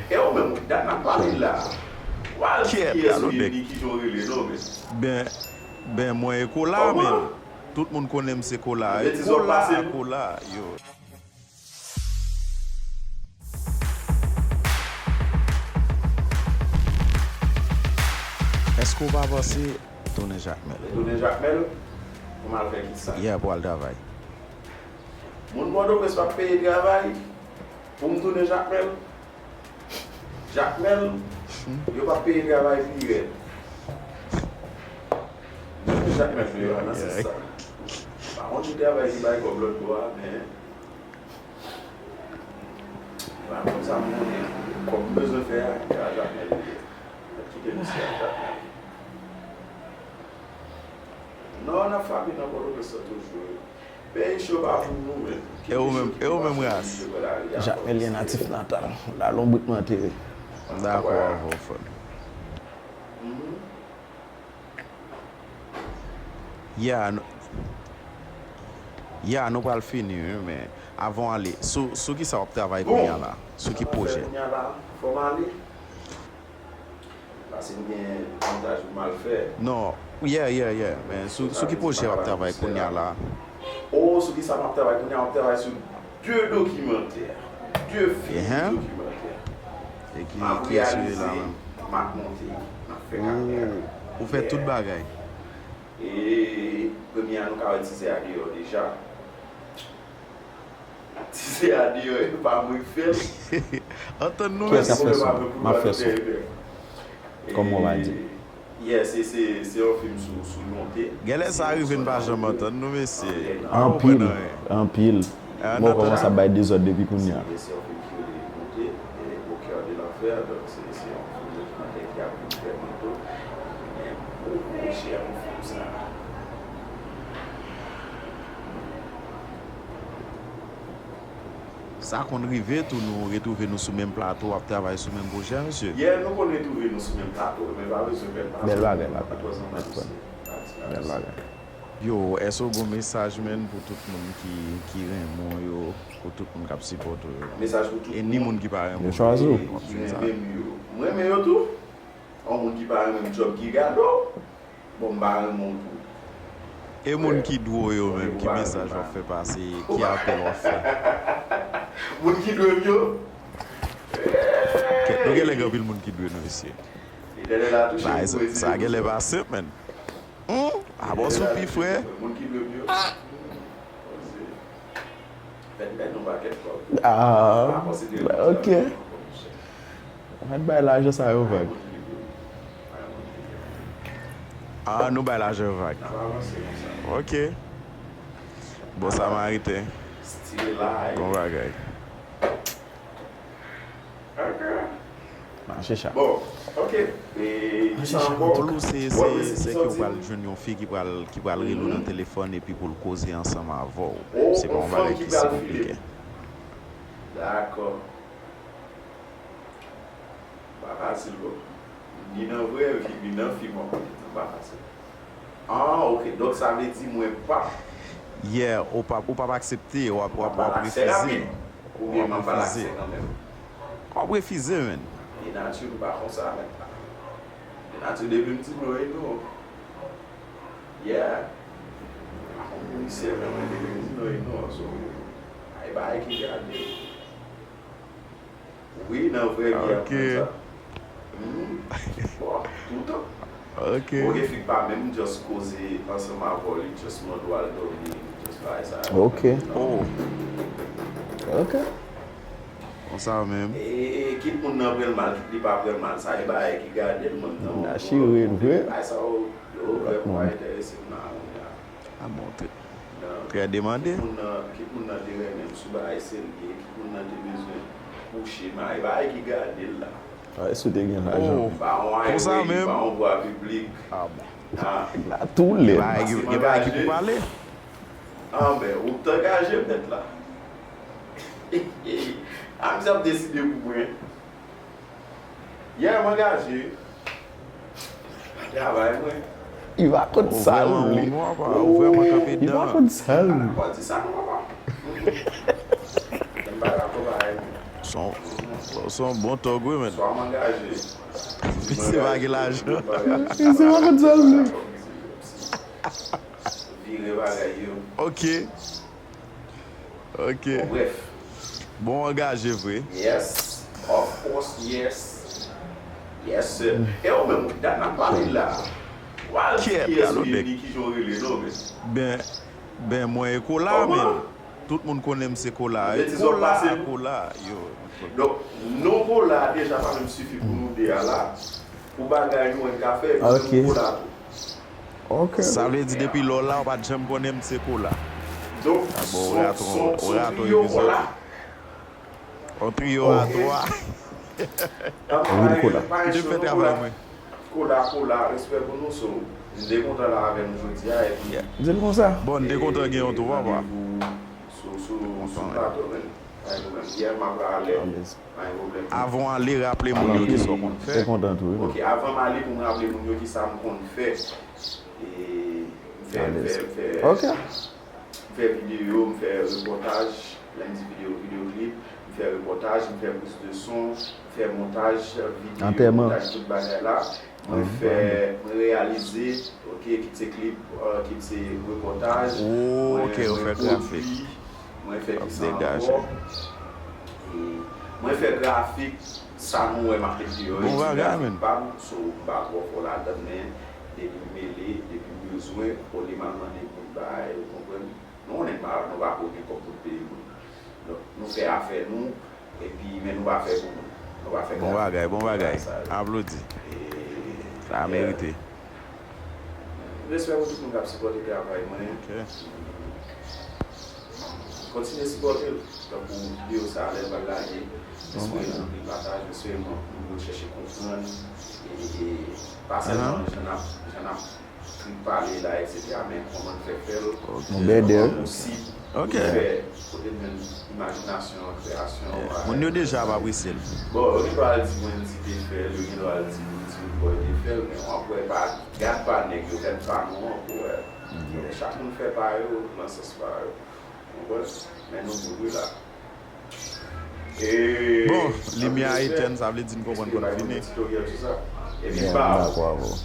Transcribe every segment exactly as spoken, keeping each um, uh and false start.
E ou menm, dat n ap pale la. W al di kiyès ou ye, ni kijan w rele non, men. Ben, ben, mwen e Kola, men. Tout moun konnen m se Kola. E Kola, Kola, yo. Èske w pa panse tounen Jakmèl? Tounen Jakmèl? Pou m al fè kisa? Yeah, pou al travay. Moun Pòtoprens p ap peye travay pou m tounen Jakmèl? Jakmèl, yo p ap peye travay pi rèd. Mwen, Jakmèl, men yo nan sans sa. Pa konn ki travay ki bay kòb lòt bò a, men pa konn sa m konnen. Kòb m bezwen fè a, e a Jakmèl li ye. Mwen kite misye a Jakmèl. Non, n ap frape nan Pòtoprens lan toujou. Peyi cho pa pou nou menm. E ou menm, e ou menm, ras? Jakmèl ye natif natal. La lonbrit m antere. M dakò avè w, frè m. Ya, nou, ya, nou pral fini, wi, men avan w ale, sou, sou ki sa w ap travay kounye a la? Sou ki pwojè? Kounye a la, fò m ale. Paske m gen montaj pou m al fè. Non, yeah, yeah, yeah. Men sou, sou ki pwojè w ap travay kounye a la? O, sou ki sa m ap travay kounye a? M ap travay sou de dokimantè. De fim dokimantè. E ki, ki eseye la menm? M ap monte, m ap fè kamera. Ou fè tout bagay. E premye a, nou ka wè tizè a deyò deja. Tizè a deyò, e pa mwen k fè l. Antann nou, mesye. Kiyès k ap fè son? M ap fè son. Kòman w va di? Yeah, se, se, se yon fim sou, sou Lonte. Genlè sa rive n pa janm antann nou, mesye. Anpil, anpil. Mwen kòmanse ap bay dezòd depi kounye a. Se, se yon fim ki rele Lonte, e, Au cœur de l'enfer, donk se, se yon fim dokimantè ki ap vin fè byento. Men, gwo, gwo chè pou fim sa. Sa konn rive tou nou retwouve nou sou menm plato, w ap travay sou menm pwojè, mesye? Yeah, nou konn retwouve nou sou menm plato, men pa bezwen pè pase. Bèl bagay, papa. Bèl bagay. Yo, èske w gen mesaj, menn, pou tout moun ki, ki renmen w yo, pou tout moun k ap sipòte w yo? Mesaj pou tout moun. E ni moun ki pa renmen w. Yo chwazi w. Ki renmen m yo. M renmen yo tou. Yon moun ki pa renmen m, djòb ki gade w. Bon, m pa renmen w tou. E moun ki dwe w yo menm, ki mesaj w ap fè pase, ki apèl w ap fè? Moun ki dwe m yo? Kèt, nou genlè gen anpil moun ki dwe nou, mesye. Etènèl la touche m pou rete. Sa genlè pa senp, menn. Hum, a bon sou pi, frè. Moun ki dwe m yo. Fè n pèdi yon pakèt kòb. Ah, ok. Ann bay lajan sa yo vag. Ah, nou bay lajan yo vag. Ok. Bon Samariten. Bon bagay. Ok. Mache chat. Bon, ok. E, mache chat. Antoulou, se, se, se ke w pral jwenn yon fi ki pral, ki pral rele w nan telefòn epi pou l koze ansanm avè w. Se pa yon bagay ki si konplike. Dakò. Pa fasil, bro. Ni nan vrè vi, ni nan fim ankò. Li pa fasil. Ah, ok. Donk, sa vle di mwen p ap. Yeah, ou p ap, ou p ap aksepte, w ap, w ap, w ap refize. Oubyen m ap ba l aksè kanmenm. W ap refize, menn. E nati nou pa konsa, menn. E nati depi m ti non e non. Yeah. Pa konn pou misye, menn, mwen depi m ti non e non. So, ay bagay ki gade. Wi, nan vrè vi a, m konn sa. Hum, bon, toutan. Ok. Ou gen fi k pa menm just koze ansanm avè w, li just mande w al dòmi, li just bagay sa yo. Ok. Oh. Ok. Konsa menm. E, e, kit moun nan pran l mal, kit li pa pran l mal, sa e bagay ki gade l, moun nan. N a chire l vre. Bagay sa yo, yo vrèman pa enterese m nan kounye a. A montre. Trè demande. Kit moun nan, kit moun nan te renmen m sou bagay serye, kit moun nan te bezwen kouche m a, e bagay ki gade l la. Ah, èske w te gen lajan? Oh, konsa menm? Ba yon vwa piblik. Ah bon. Ah. La tou lè. Gen bagay ki pou pale. Ah, men, ou t angaje nèt la. Ah, misye ap deside pou mwen. Yeah, m angaje. Travay mwen. Li pa konn sa l vle. Ou vrèman kanpe dan. Li pa konn sa l vle. Pa di sa non, papa. M pa dakò bagay mwen. Se yon, se yon bon tòg wi, men. Swa m angaje. Misye pa gen lajan. Misye pa konn sa l vle. Vire bagay yo. Ok. Ok. Bon, bref. Bon angaje vre. Yes. Of course, yes. Yes, sir. E ou menm, dat n ap pale la. Wal Kyèt, kiyès alo, li, nèg. Li ki jan w rele, non, men. Ben, ben mwen e Kola, Kòman? Men. Tout moun konnen m se Kola. Betiz w ap Kola, pase, non? Kola. Yo. Donk, non Kola deja pa menm sifi pou nou de a la. Pou bagay nou, n ka fè, pou Ok. nou Kola tou. Ok. Sa vle di depi lò la, ou pa t janm konnen m se Kola. Donk, Ah, bon, son, ou raton, son, ou son raton triyo epizòd. Kola. On triyo a twa. Wi, Kola. Mwen te fè travay mwen. Kola, Kola, respè pou nou, so. M te kontan la avè nou jodi a, epi Yeah. Di l konsa. Bon, m te kontan gen yon tou, papa. Sou, sou, sou plato, men. Pa gen pwoblèm. Yè, m ap ale. Pa gen pwoblèm. Avan w ale, raple moun yo ki sa w konn Te fè. Kontan tou, wi. Ok, avan m ale, pou m raple moun yo ki sa m konn fè. E, m fè, m fè, m fè. Ok. M fè videyo, m fè repòtaj, lè m di videyo, videyo klip, m fè repòtaj, m fè priz de son, m fè montaj videyo, Antèman. Montaj tout bagay la. Mwen fè, mwen reyalize, ok, kit se klip, euh, kit se repòtaj. Oh, Mwen, ok, ou mwen fè grafik. Pwodui, mwen fè ki sa Degaje. Ankò. E mwen fè grafik, sa nou wè m ap met deyò, Bon e ti bagay, grafik men. Pa m, so m pa twò fò ladan, men depi m mele, depi m bezwen, olye m al mande moun bay, ou konprann? Nou konnen pa, nou pa ko gen kòb pou peye moun. Donk, nou fè afè nou, epi men nou pa fè pou moun. Nou pa fè Bon bagay, bon bagay. Aplodi. Sa merite. Respè pou tout moun k ap sipòte travay mwen. Ok. Kontinye sipòte l. Tankou videyo sa a, lè l pral lage, espere l anpil pataj, espere moun moun yo chèche konprann. E, e pa sèlman jan n ap, jan n ap trip pale la, etsetera, men kòman n fè fè l. Ok. Nou bèdè. Posib. Ok. Pou fè, pou te jwenn imajinasyon, kreyasyon. Moun yo deja ap apresye l. Bon, yo gen dwa al di mwen m di te fè l, yo gen dwa al di m di m boy te fè l, men w ap wè pa, gad pa nèg yo, gad pa nou an pou wè. Chak moun fè pa yo, nan sans pa yo. Ou konprann? Men nou bout wi la. E Bon, limyè a etèn, sa vle di n konprann konn fini. Tutorial sou sa. Epi Yeah, ba m dakò avè w.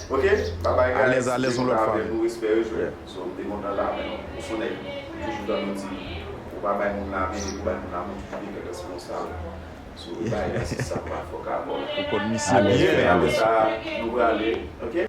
Ok, babay guys. Alèz, alèz, yon lòt fwa. Nou respè yo jwe. So, m te kontan la, men ou son nèg toujou tann nou di, ou pa bay moun lamen, depi ou bay moun lamen, ou toujou gen tandans fè yon sal. So, bay la, se sa, pa fòk avè w. Ou konn misye Alèz, byen. Apre alèz. sa, nou prale, ok?